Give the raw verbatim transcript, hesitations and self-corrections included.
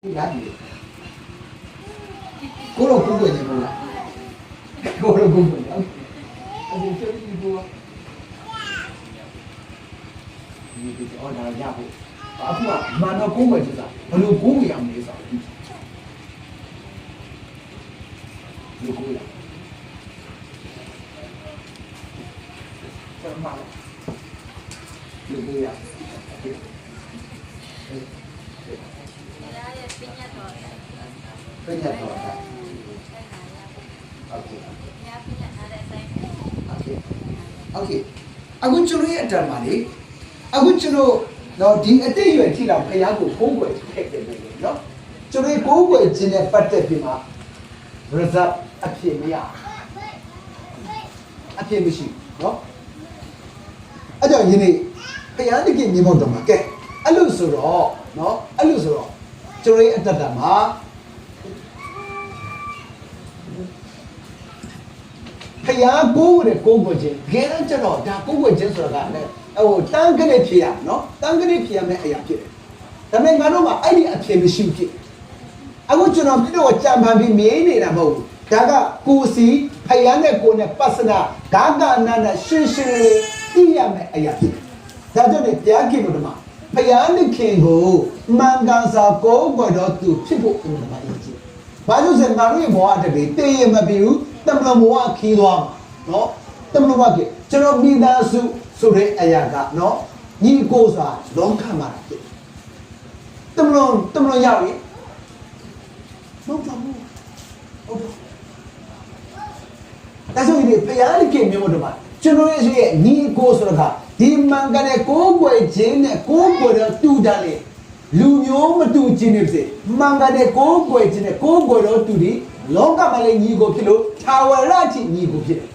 ရပြီ။ ကိုတော့ကိုယ်ွယ်နေလို့လား။ ကိုတော့ကိုယ်ွယ်နေ။ အဲ့ဒီကျုပ်ဒီကိုဒီဒီအော်ဒါရဖို့အခုကမန်တော့ကိုယ်ွယ်ဆိုတာဘယ်လိုကိုယ်ွယ်ရမလဲဆိုတာသိချင်တယ်။ ဘယ်လိုကိုယ်ွယ်ရမလဲ။ ကျွန်တော်မလုပ်လို့ရဘူး။ ဘုရားရဲ့ပညတ်တော်အတိုင်း ပညတ်တော်အတိုင်း ပညတ်တော်အတိုင်း Okay. ဘုရားပညတ်ထားတဲ့အတိုင်း Okay. Okay. အခုကျွန်တော်ရဲ့အတန်ပါလေအခုကျွန်တော်တော့ဒီအတိတ်ရွယ်ထိလာဘုရားကိုကိုးကွယ်ခဲ့တယ်လေနော်ကျွန်တော်ကိုးကွယ်ခြင်းနဲ့ပတ်သက်ပြီးမှ result အဖြစ်မရအဖြစ်မရှိနော်အဲ့တော့ယနေ့ဘုရားသခင်မြေပေါ်တော်မှာကဲအဲ့လိုဆိုတော့နော်အဲ့လိုဆိုတော့ကျွန်တော်ရဲ့အတ္တတာမှာဘုရားကိုးကွယ်ကိုးကွယ်ခြင်းဂဲန်းကျတော့ဒါကိုးကွယ်ခြင်းဆိုတာကလည်းဟိုတန်းကလေးဖြစ်ရနော်တန်းကလေးဖြစ်ရမယ့်အရာဖြစ်တယ်ဒါပေမဲ့ငါတို့မှာအဲ့ဒီအဖြစ်မရှိဘူးဖြစ်အခုကျွန်တော်မင်းတို့ကိုကြံဖန်ပြီးမေးနေတာမဟုတ်ဘူးဒါကကိုယ်စီဖယားနဲ့ကိုယ်နဲ့ပတ်စနာဂါဂါနန္ဒရှင်းရှင်းလင်းလင်းသိရမယ့်အရာဖြစ်တယ်ဒါကြောင့်လေဘုရားခင်တို့တမဘုရားသခင်ကိုမှန်ကန်စွာကိုးကွယ်တော်သူဖြစ်ဖို့အင်မတန်အရေးကြီးတယ်ဘာလို့ဆိုရင်ငါတို့ရဲ့ဘဝတစ်ပေတည်ရင်မပြေဘူးတမလွန်ဘဝခီးသွားမှာနော်တမလွန်ဘဝခီးကျွန်တော်မိသားစုဆိုတဲ့အရာကနော်ညီကိုစွာလောကမှာဖြစ်တယ်တမလွန်တမလွန်ရပြီမဟုတ်ပါဘူးဟုတ်ပါဒါကြောင့်ဒီဘုရားသခင်မျိုးတို့မှာကျွန်တော်ရဲ့ရဲ့ညီအကိုဆိုတာကဒီမှန်ကန်တဲ့ကိုးကွယ်ခြင်းနဲ့ကိုးကွယ်တော့တူတာလေလူမျိုးမတူခြင်းတွေဖြစ်မှန်ကန်တဲ့ကိုးကွယ်ခြင်းနဲ့ကိုးကွယ်တော့တူဒီလောကမှာလည်းညီကိုဖြစ်လို့ထာဝရအထိညီကိုဖြစ်တယ်